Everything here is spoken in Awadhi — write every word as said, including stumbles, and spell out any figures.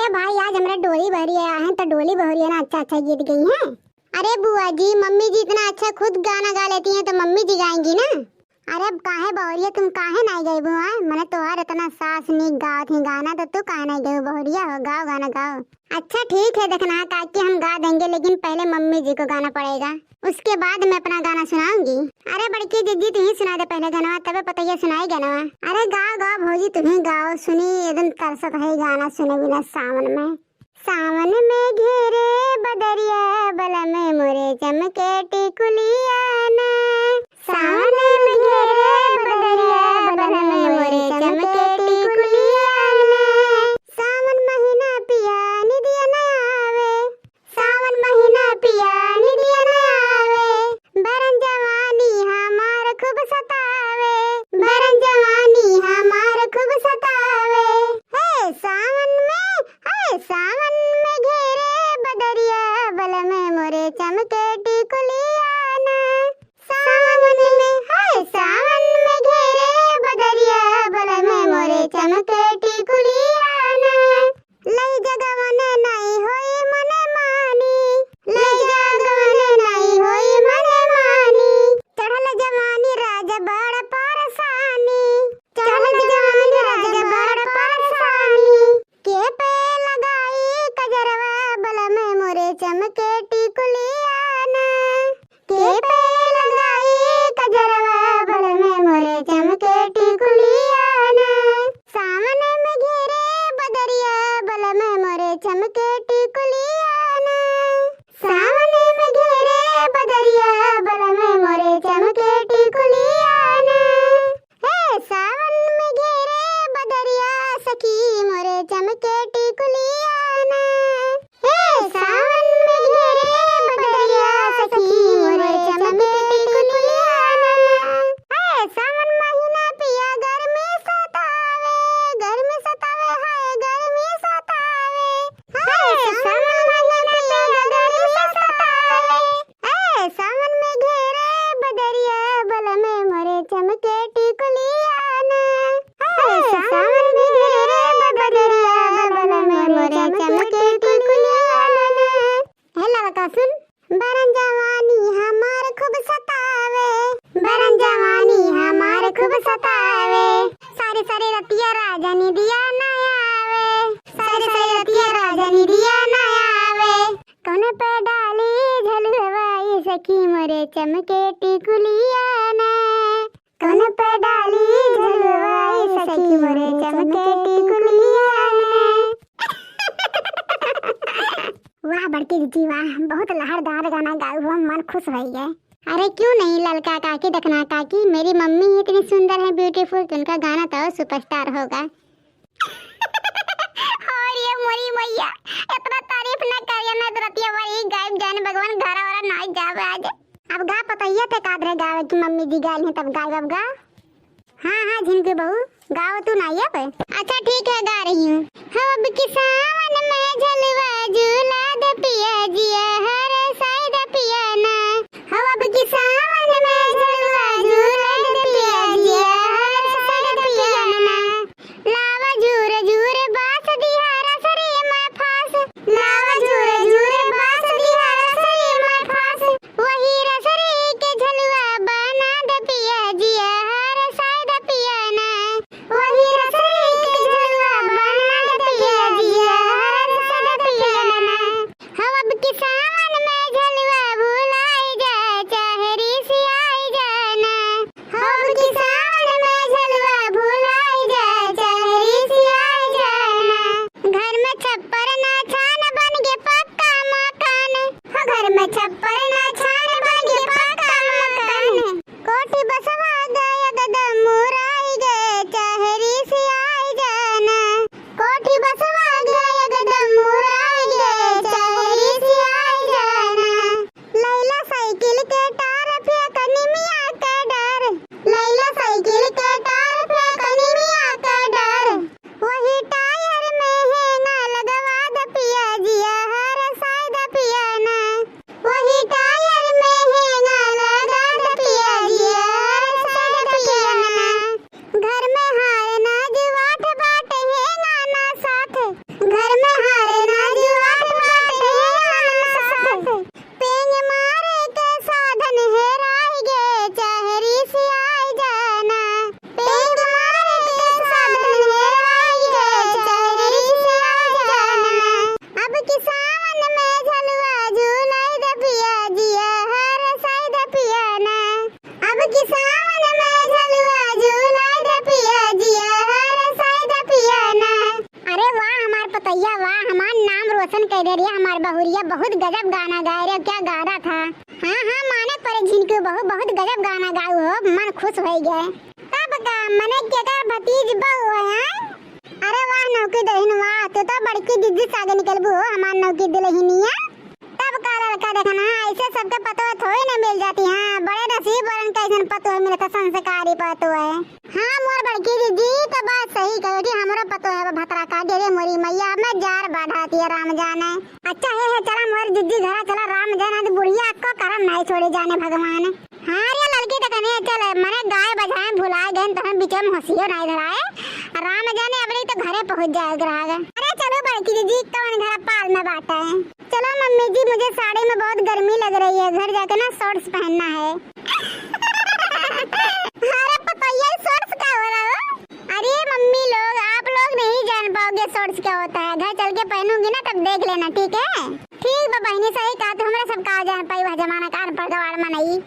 तो भाई, आज हमरे डोली बहरी आया है, तो डोली बहरी है ना, अच्छा अच्छा गीत गई है। अरे बुआ जी, मम्मी जी इतना अच्छा खुद गाना गा लेती हैं, तो मम्मी जी गाएंगी ना। अरे अब काहे बहुरिया, तुम काहे नाई गई बुआ? मने तोहार इतना सास नीक गावत ही गाना, तो तू काहे नाई गई बहुरिया हो? गाओ गाना गाओ। अच्छा ठीक है, देखना काकी हम गा देंगे, लेकिन पहले मम्मी जी को गाना पड़ेगा, उसके बाद मैं अपना गाना सुनाऊंगी। अरे बड़की जिज्जी, तू ही सुना दे पहले गाना, तबे पतोहिया सुनाई गाना। अरे गाओ गाओ भौजी, तू ही गाओ, सुनी एकदम तरसत है गाना सुने बिना सावन में। सावन में घेरे बदरिया, बलम मोरे चमके टिकुलिया ना। सावन में घेरे बदरिया, बलम मोरे चमके टिकुलिया ना। सावन महीना पिया निदिया न आवे, सावन महीना पिया निदिया न आवे। बरन जवानी हमार खूब सतावे, बरन जवानी हमार खूब सतावे। हे सावन में, हे सावन में घेरे बदरिया, बलम मोरे चमके टिकुलिया ना। सावन में, हे सावन में घेरे बदरिया, बलम मोरे चमके टिकुलिया ना। लई जगवन नाई होई मन मानी, लई जगवन नाई होई मन मानी। चढ़ल जवानी राजा बड़ परेशानी, चढ़ल जवानी राजा बड़ परेशानी। के पे लगाई कजरवा बलम मोरे चमके टिकुलिया ना। के पे लगाई कजरवा बलम मोरे चमके टिकुलिया ना। सावन में घेरे बदरिया बलम मोरे चमके टिकुलिया ना। सावन में घेरे बदरिया बलम मोरे चमके टिकुलिया ना। हे सावन में घेरे बदरिया सखी मोरे चमके टिकुलिया ना। हे सावन में घेरे बदरिया सखी मोरे चमके टिकुलिया ना। हे सावन महीना पिया गर्मी सतावे, गर्मी सतावे, हाय गर्मी सतावे। हे सावन महीना पिया गर्मी सतावे। ए सावन में घेरे बदरिया बलम मोरे चमके टिकुलिया ना। ए सावन में घेरे बदरिया बलम मोरे चमके टिकुलिया ना। हे लड़का सुन। बरन जवानी हमार खूब सतावे, बरन जवानी हमार खूब सतावे। सारी सारी रतिया राजा निदिया ना आवे, सारी सारी रतिया राजा निदिया ना आवे। कौन पे डाली झलुआ ए सखी मोरे चमके टिकुलिया ना। कौन पे डाली झलुआ ए सखी मोरे चमके टिकुलिया ना। वाह बड़की दीदी वाह, बहुत लहरदार गाना गाऊ हो, मन खुश हो गए। अरे क्यों नहीं ललका काकी, दखना काकी, मेरी मम्मी ही इतनी सुंदर है, beautiful, कि उनका गाना तो superstar होगा। और ये मोरी मैया, इतना तारीफ ना करिए ना, तो रतिया भर ही गायब जाने भगवान, घरा वाला नाई जावे आज। अब गा पतैया ते कादरे गावे कि मम्मी जी गायल हैं तब गायब, अब गा। हाँ हाँ झिनकी बहू, गाओ तू नाई अब। अच्छा ठीक है गा रही हूँ। हो अब की सावन में झलवा झूला दे पिया जिया हर साई दे पिया ना। हो अब की सावन में झलवा झूला दे पिया जिया हर साई दे पिया ना। लावा झूर झूर बास दिहा रसरी में फास। लावा झूर झूर बास दिहा रसरी में फास। वही रसरी के झलुआ बना दे पिया जिया हर साई दे पिया ना। वही रसरी के झलुआ बना दे पिया जिया पतैया वाह, हमार नाम रोशन कर दे रही है, हमार बहुरिया बहुत गजब गाना गाए रे, क्या गाना था। हाँ, हाँ, माने परे झिनकू बहू, बहुत गजब गाना गाऊ हो, मन खुश हो गए। तब का, मने केकर भतीज बहू है, हैं? अरे वाह, नौकी दुल्हन वाह, तू तो बड़की दीदी से आगे निकलबू हो, हमार नौकी दुल्हनिया। तब का लड़का देखना, ऐसे सबके पतोह थोड़ी ना मिल जाती हैं, बड़े नसीब वालन के ऐसन पतोह मिलत है, संस्कारी पतोह है। हाँ, मोर बड़की दीदी तो बात सही कहे थी, हमरो पतोह है भतरा का, डेरे मोरी मैया, मैं जार बाढ़ाती है राम जाने। अच्छा है, है, चला मोर दीदी घरा चला, राम जाने तो बुढ़िया को करम नहीं छोड़े जाने भगवान। हाँ रे लड़की तो कने चले, मने गाए बजाए भुलाए गए, तो हम बीच में हंसियो नहीं धराए। राम जाने अबरी तो घरे पहुंच जाए ग्राहक। अरे चलो बड़की दीदी, कौन घर पाल में बाटे है। चलो मम्मी जी, मुझे साड़ी में बहुत गर्मी लग रही है, घर जाके ना शॉर्ट्स पहनना है। अरे पतैया, शॉर्ट्स का हो रहा हो? अरे मम्मी लोग, आप लोग नहीं जान पाओगे शॉर्ट्स क्या होता है, घर चल के पहनूंगी ना तब देख लेना, ठीक है? ठीक बा बहिनी, सही कहा तू, हमरा सब का जान पाई, वह जमाना का अनपढ़ गवार मनई।